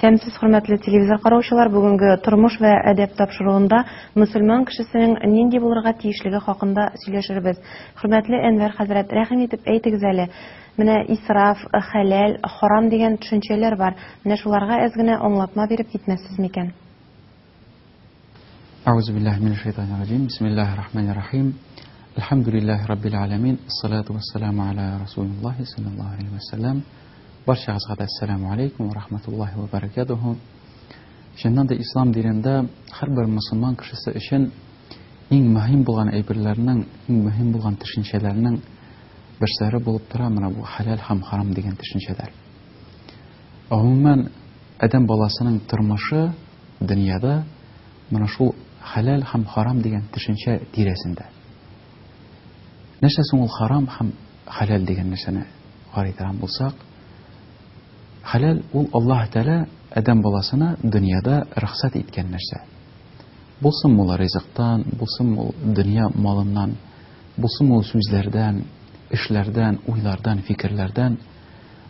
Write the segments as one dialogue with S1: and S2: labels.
S1: Исәнмесез, хөрмәтле телевизор караучылар, бүгенге Тормыш вә әдәп тапшыруында мөселман кешесенең нинди булырга тиешлеге хакында сөйләшербез. Хөрмәтле Әнвәр хәзрәт, рәхим итеп әйтегез әле, менә исраф, хәләл, харам дигән төшенчәләр бар. Менә шуларга әз генә аңлатма биреп китмәссез микән?
S2: Әгъузу биллаһи минәш шайтанир раҗим. Бисмиллаһир рахманир рахим. Әлхәмдүлиллаһи раббил аламин. Ассалату вассаламу аля расулиллаһи саллаллаһу алейхи ва саллям. Барчагызга да ассаламу алейкум ва рахматуллаһи ва баракатуху. Чыннан да ислам динендә һәрбер мусульман кешесе өчен иң мөһим булган әйберләрнең, иң мөһим булган төшенчәләрнең берсәре булып тора менә бу хәләл һәм харам дигән төшенчәләр. Гомумән, адәм баласының тормышы дөньяда менә шул хәләл һәм харам дигән төшенчә тирәсендә. Нәрсә соң ул харам һәм хәләл дигән нәрсәне карый торган булсак, хәләл ул Аллаһ Тәгалә адәм баласына дөньяда рөхсәт иткән нәрсә. Булсын ул ризыктан, булсын ул дөнья малыннан, булсын ул сүзләрдән, эшләрдән, уйлардан, фикерләрдән.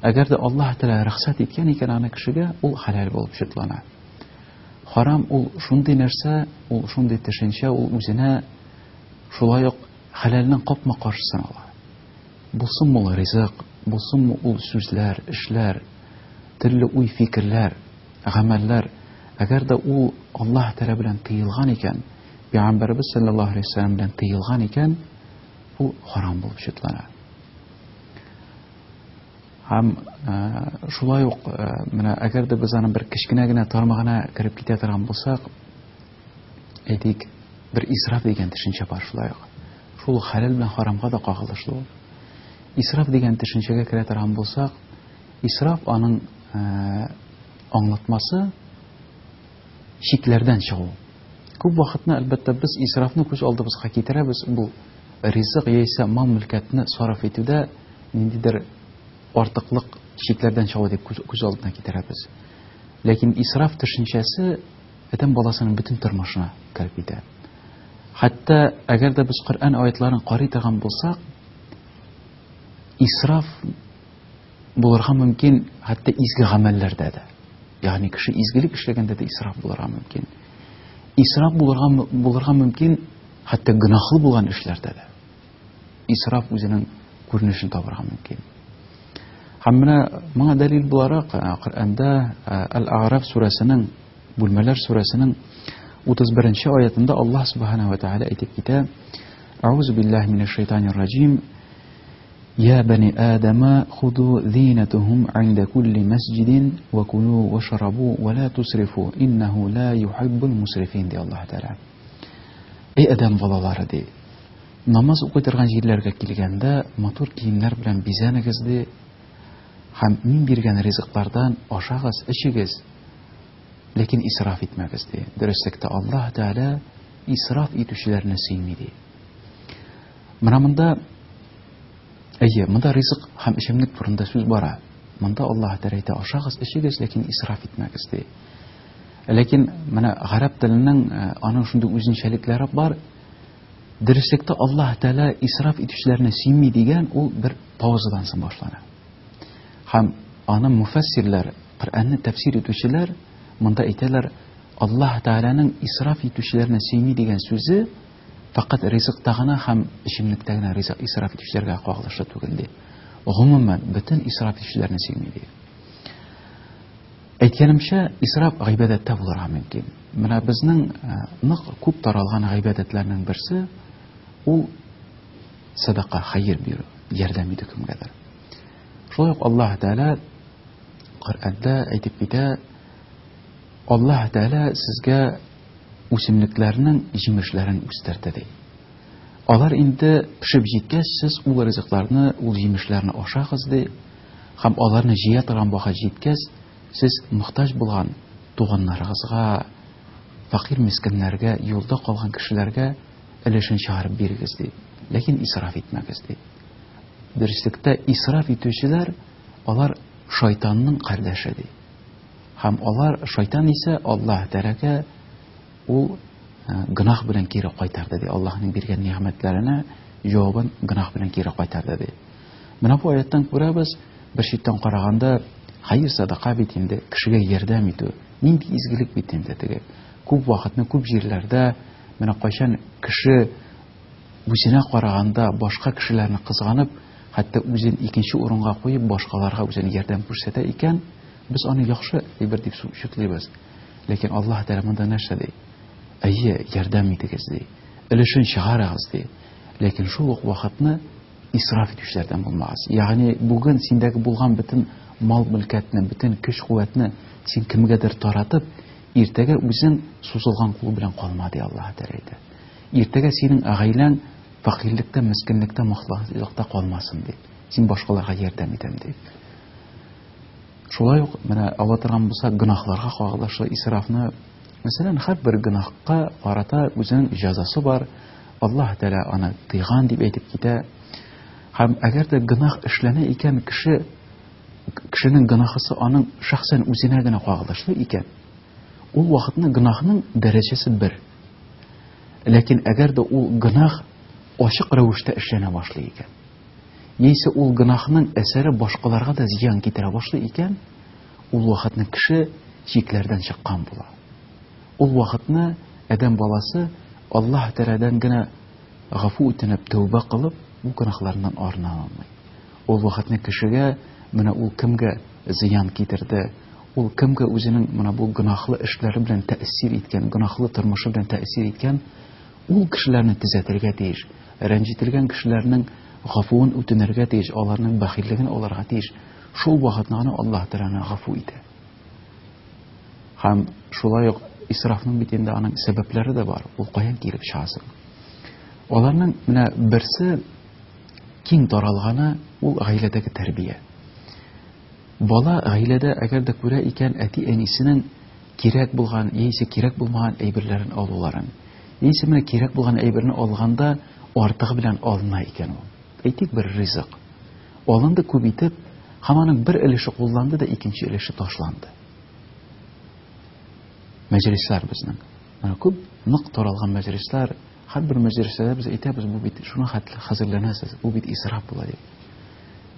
S2: Әгәр дә Аллаһ Тәгалә рөхсәт иткән икән аны кешегә, ул хәләл булып чытлана. Харам ул шундый нәрсә, ул шундый төшенчә, ул үзенә шулай ук хәләлнең капма-каршысын ала. Булсынмы ул ризык, булсынмы ул сүзләр, эшләр, төрле уй-фикерләр, гамәлләр, әгәр дә ул Аллаһ Тәгалә белән тыелган икән, Пәйгамбәребез саллаллаһу алейһи ва сәлләм белән тыелган икән, ул харам булып чытлана. Һәм шулай ук менә әгәр дә без аның бер кечкенә генә тармагына кереп китә торган булсак, әйтик, бер исраф дигән төшенчә бар шулай ук. Шул хәләл белән харамга да кагылышлы ул. Исраф дигән төшенчәгә керә торган булсак, исраф аның аңлатмасы чикләрдән чыгу. Күп вакытны, әлбәттә, без исрафны күз алдыбызга китерәбез, бу ризык яисә мал-мөлкәтне сарыф итүдә ниндидер артыклык, чикләрдән чыгу дип күз алдына китерәбез. Ләкин исраф төшенчәсе адәм баласының бөтен тормышына кереп китә. Хәтта әгәр дә без Коръән аятларын карый торган булсак, исраф булырга мөмкин хәтта изге гамәлләрдә дә. Ягъни кеше изгелек эшләгәндә дә исраф булырга мөмкин. Исраф булырга булырга мөмкин хәтта гөнаһлы булган эшләрдә дә. Исраф үзенең күренешен табырга мөмкин. Һәм менә моңа дәлил буларак Коръәндә Әл-А'раф сүрәсенең Бүлмәләр сүрәсенең 31 аятында Аллаһ субхана ва тааля әйтеп китә: Аузу биллаһи минәш шайтанир раҗим. Я бани Адама худу зинатухум инда кулли масҗидин ва кулу вашрабу ва ла тусрифу иннаху ла юхиббул мусрифин ди Аллаһ Тааля. Эй Адам балалары ди, намаз укый торган җирләргә килгәндә матур киемнәр белән бизәнегез ди һәм мин биргән ризыклардан ашагыз, эчегез, ләкин исраф итмәгез ди. Дөреслектә Аллаһ Тәгалә исраф итүчеләрне сөйми ди. Менә монда әйе, монда ризык һәм эчемлек турында сүз бара. Монда Аллаһ Тәгалә әйтә, ашагыз, эчегез, ләкин исраф итмәгез ди. Ләкин менә гарәп теленең э, аның шундый үзенчәлекләре бар. Дөреслектә Аллаһ Тәгалә исраф итүчеләрне сөйми дигән ул бер паузадан соң башлана. Һәм аны муфассирләр, Коръәнне тәфсир итүчеләр монда әйтәләр, Аллаһ Тәгаләнең исраф итүчеләрне сөйми дигән сүзе фәкать ризыкта гына һәм эчемлектә генә ризык исраф итүчеләргә кагылышлы түгел ди. Гомумән, бөтен исраф итүчеләрне сөйми ди. Әйткәнемчә, исраф гыйбадәттә булырга мөмкин. Менә безнең э, нык күп таралган гыйбадәтләрнең берсе ул садака, хәер бирү, ярдәм итү кемгәдер. Шулай ук Аллаһ Тәгалә Коръәндә әйтеп китә, Аллаһ Тәгалә сезгә үсемлекләрнең җимешләрен үстерде ди. Алар инде пешеп җиткәч, сез ул ризыкларны, ул җимешләрне ашагыз ди. Һәм аларны җыя торган вакыт җиткәч, сез мохтаҗ булган туганнарыгызга, фәкыйрь мескеннәргә, юлда калган кешеләргә өлешен чыгарып бирегез ди. Ләкин исраф итмәгез ди. Дөреслектә исраф итүчеләр алар шайтанның кардәше ди. Һәм алар, шайтан исә Аллаһ Тәгаләгә ул гөнаһ белән кире кайтарды ди. Аллаһның биргән нигъмәтләренә җавабын гөнаһ белән кире кайтарды ди. Менә бу аяттан күрәбез, бер читтән караганда Хәер садака бит инде кешегә ярдәм итү. Нинди изгелек бит инде теге. Күп вакытны күп җирләрдә менә кайчан кеше үзенә караганда башка кешеләрне кызганып, хәтта үзен икенче урынга куеп, башкаларга үзен ярдәм күрсәтә икән, без аны яхшы әйбер дип шутлыйбыз. Ләкин Аллаһ Тәгалә монда нәрсә ди? Әйе, ярдәм итегез ди. Өлешен чыгарыгыз ди. Ләкин шул ук вакытны исраф итүчеләрдән булмагыз. Ягъни бүген синдәге булган бөтен мал-мөлкәтне, бөтен көч-куәтне син кемгәдер таратып, иртәгә үзең сузылган кул белән калма, ди Аллаһ Тәгалә әйтә. Иртәгә синең гаиләң фәкыйрьлектә, мескенлектә, мохтаҗлыкта калмасын, ди. Син башкаларга ярдәм итәм, ди. Шулай ук менә ала торган булсак, гөнаһларга кагылышлы исрафны, мәсәлән, һәрбер гөнаһка карата үзенең җәзасы бар. Аллаһ Тәгалә аны тыйган дип әйтеп китә. Һәм әгәр дә гөнаһ эшләнә икән, кеше кешенең гөнаһысы аның шәхсән үзенә генә кагылышлы икән, ул вакытны гөнаһның дәрәҗәсе бер. Ләкин әгәр дә ул гөнаһ ачык рәвештә эшләнә башлый икән, яисә ул гөнаһның әсәре башкаларга да зыян китерә башлый икән, ул вакытны кеше чикләрдән чыккан була. Ул вакытны адәм баласы Аллаһ Тәгаләдән генә гафу үтенеп, тәүбә кылып, бу гөнаһларыннан арына алмый. Ул вакытны кешегә менә ул кемгә зыян китерде, ул кемгә үзенең менә бу гөнаһлы эшләре белән тәэсир иткән, гөнаһлы тормышы белән тәэсир иткән, ул кешеләрне төзәтергә тиеш, рәнҗетелгән кешеләрнең гафуын үтенергә тиеш, аларның бәхиллеген алырга тиеш. Шул вакытны гына Аллаһ Тәгалә гафу итә. Һәм шулай ук исрафның бит инде аның сәбәпләре дә бар. Ул каян килеп чыга соң? Аларның менә берсе киң таралганы ул гаиләдәге тәрбия. Бала гаиләдә әгәр дә күрә икән әти-әнисенең кирәк булган яисә кирәк булмаган әйберләрен алуларын, яисә менә кирәк булган әйберне алганда артыгы белән алына икән ул. Әйтик, бер ризык. Алынды күп итеп, һәм аның бер өлеше кулланды да икенче өлеше ташланды. Мәҗлесләр безнең. Менә күп нык таралган мәҗлесләр, һәрбер мәҗлестә без әйтәбез, бу бит шуның хәтле хәзерләнәсез, бу бит исраф була дип.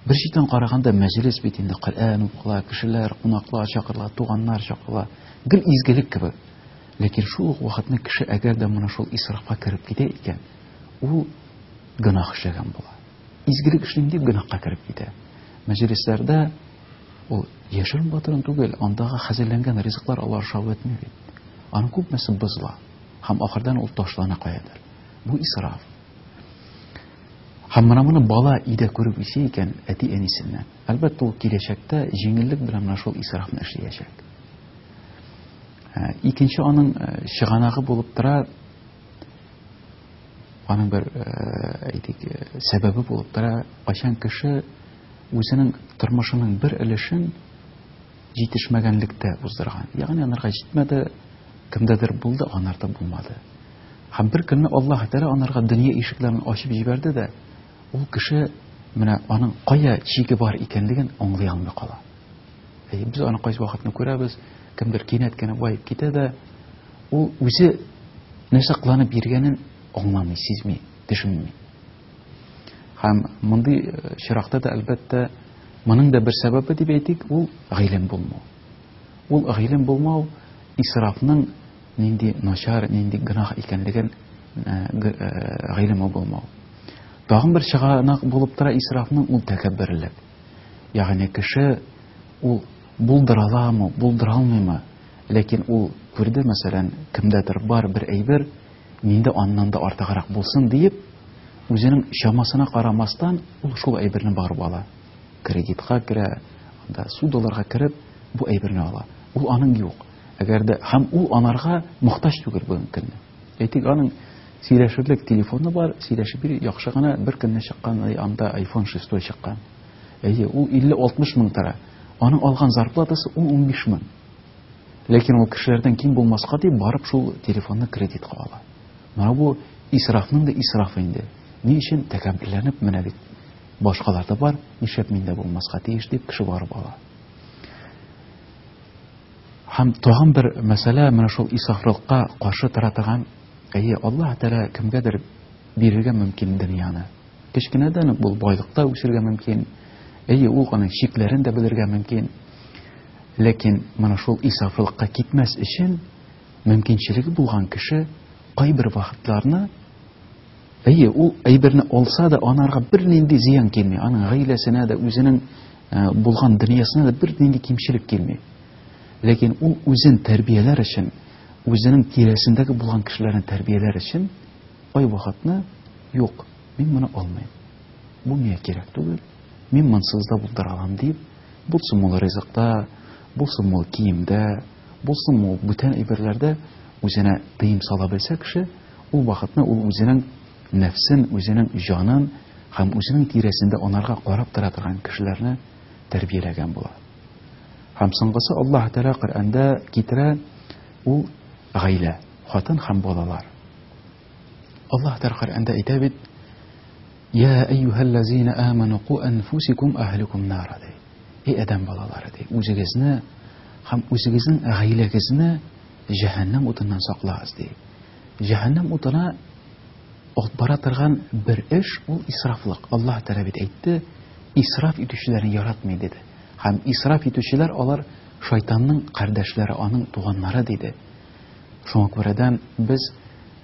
S2: Бер читтән караганда мәҗлес бит инде Коръән укыла, кешеләр, кунаклар чакырыла, туганнар чакырыла. Гел изгелек кебек. Ләкин шул ук вакытны кеше әгәр дә моны шул исрафка кереп китә икән, ул гөнаһ эшләгән була. Изгелек эшлим дип гөнаһка кереп китә. Мәҗлесләрдә ул яшерен батырын түгел, андагы хәзерләнгән ризыклар алар ашап бетми бит. Аның күпмесе бозыла һәм ахырдан ул ташлана каядыр. Бу исраф. Һәм менә моны бала өйдә күреп үсә икән, әти-әнисеннән, әлбәттә, ул киләчәктә җиңеллек белән менә шул исрафны эшләячәк. Э, икенче аның э, чыганагы булып тора, аның бер, э, әйтик, сәбәбе булып тора, кайчан кеше үзенең тормышының бер өлешен җитешмәгәнлектә уздырган. Ягъни анарга җитмәде, кемдәдер булды, анарда булмады. Һәм бер көнне Аллаһ Тәгалә анарга дөнья ишекләрен ачып җибәрде дә, ул кеше менә аның кая чиге бар икәнлеген аңлый алмый кала. Әйе, без аны кайсы вакытны күрәбез, кемдер кинәт кенә баеп китә дә, ул үзе нәрсә кыланып йөргәнен аңламый, сизми, төшенми. Һәм мондый э, чиракта да, әлбәттә, моның да бер сәбәбе дип әйтик, ул гыйлем булмау. Ул гыйлем булмау исрафның нинди начар, нинди гөнаһ икәнлеген э, э, гыйлеме булмау. Тагын бер чыганак булып тора исрафның ул тәкәбберлек. Ягъни кеше ул булдыра аламы, булдыра алмыймы, ләкин ул күрде, мәсәлән, кемдәдер бар бер әйбер, миндә аннан да артыграк булсын диеп, үзенең чамасына карамастан, ул шул әйберне барып ала. Кредитка керә, анда судаларга кереп, бу әйберне ала. Ул аның юк. Әгәр дә һәм ул анарга мохтаҗ түгел бүгенге көнне. Әйтик, аның сөйләшерлек телефоны бар, сөйләшеп йөри, яхшы гына бер көнне чыккан, анда iPhone 6 чыккан. Әйе, ул 50-60 мең тора. Аның алган зарплатасы 10-15 мең. Ләкин ул кешеләрдән ким булмаска дип барып шул телефонны кредитка ала. Менә бу исрафның да исрафы инде. Ни өчен тәкәбберләнеп менә бит башкаларда бар, нишләп миндә булмаска тиеш дип кеше барып ала. Һәм тагын бер мәсьәлә менә шул исрафлыкка каршы тора торган, әйе, Аллаһ Тәгалә кемгәдер бирергә мөмкин дөньяны. Кечкенәдән үк бул байлыкта үсергә мөмкин. Әйе, ул аның чикләрен дә белергә мөмкин. Ләкин менә шул исрафлыкка китмәс өчен мөмкинчелеге булган кеше кайбер вакытларны, әйе, ул әйберне алса да, анарга бернинди зыян килми, аның гаиләсенә дә, үзенең булган дөньясына да бернинди кимчелек килми. Ләкин ул үзен тәрбияләр өчен, үзенең тирәсендәге булган кешеләрне тәрбияләр өчен кай вакытны юк, мин моны алмыйм. Бу миңа кирәк түгел, мин монсыз да булдыра алам дип, булсын ул ризыкта, булсын ул киемдә, булсын ул бүтән әйберләрдә үзенә тыйым сала белсә кеше, ул вакытны ул үзенең нәфсен, үзенең җанын һәм үзенең тирәсендә анарга карап тора торган кешеләрне тәрбияләгән була. Һәм соңгысы Аллаһ Тәгалә Коръәндә китерә, ул гаилә, хатын һәм балалар. Аллаһ Тәгалә Коръәндә әйтә бит: "Я әйюһәлләзина аману ку анфусикум әһликум нара" ди. Эй адәм балалары ди, үзегезне һәм үзегезнең гаиләгезне җәһәннәм утыннан саклагыз ди. Җәһәннәм утына алып бара торган бер эш ул исрафлык. Аллаһ Тәгалә бит әйтте, исраф итүчеләрне яратмый диде. Һәм исраф итүчеләр алар шайтанның кардәшләре, аның туганнары диде. Шуңа күрәдән без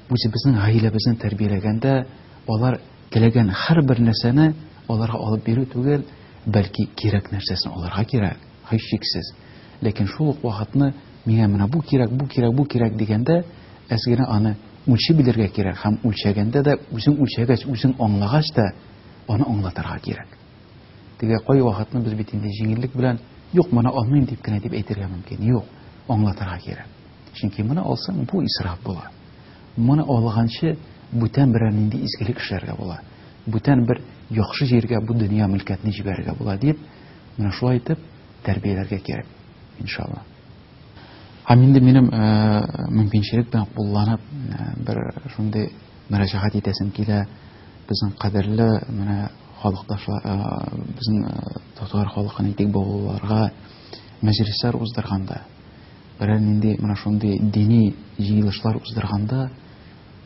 S2: үзебезнең гаиләбезне тәрбияләгәндә алар теләгән һәрбер нәрсәне аларга алып бирү түгел, бәлки кирәк нәрсәсен алырга кирәк, һичшиксез. Ләкин шул ук вакытны миңа менә бу кирәк, бу кирәк, бу кирәк дигәндә, әз генә аны үлчи белергә кирәк һәм үлчәгәндә дә үзең үлчәгәч, үзең аңлагач та аны аңлатырга кирәк. Теге кай вакытны без бит инде җиңеллек белән, юк, моны алмыйм дип кенә дип әйтергә мөмкин. Юк, аңлатырга кирәк. Чөнки моны алсаң, бу исраф була. Моны алганчы бүтән берәр нинди изгелек эшләргә була. Бүтән бер яхшы җиргә бу дөнья мөлкәтне җибәрергә була дип, менә шулай итеп тәрбияләргә кирәк, иншалла. Һәм инде минем мөмкинчелек белән кулланып бер шундый мөрәҗәгать итәсем килә. Безнең кадерле менә халыкташлар, безнең татар халкын әйтик, балаларга мәҗлесләр уздырганда, берәр нинди менә шундый дини җыелышлар уздырганда,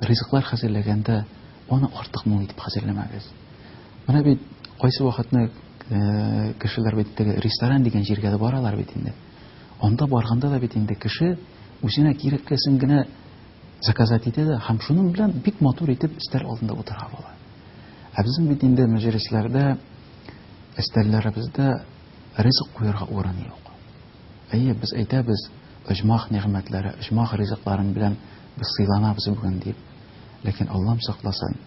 S2: ризыклар хәзерләгәндә аны артык мул итеп хәзерләмәгез. Менә бит кайсы вакытны кешеләр бит теге ресторан дигән җиргә дә баралар бит инде. Анда барганда да бит инде кеше үзенә кирәклесен генә заказать итә дә һәм шуның белән бик матур итеп өстәл алдында утыра була. Ә безнең бит инде мәҗлесләрдә, өстәлләребездә ризык куярга урын юк. Әйе, без әйтәбез, оҗмах нигъмәтләре, оҗмах ризыкларын белән без сыйланабыз бүген дип. Ләкин Аллам сакласын,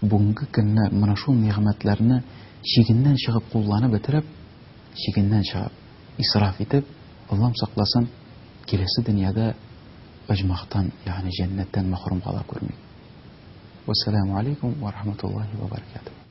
S2: бүгенге көнне менә шул нигъмәтләрне чигеннән чыгып кулланып бетереп, чигеннән чыгып, исраф итеп, Аллам сакласын, киләсе дөньяда оҗмахтан, ягъни җәннәттән мәхрүм кала күрмик. Вассаламу алейкум ва рахматуллахи ва баракатух.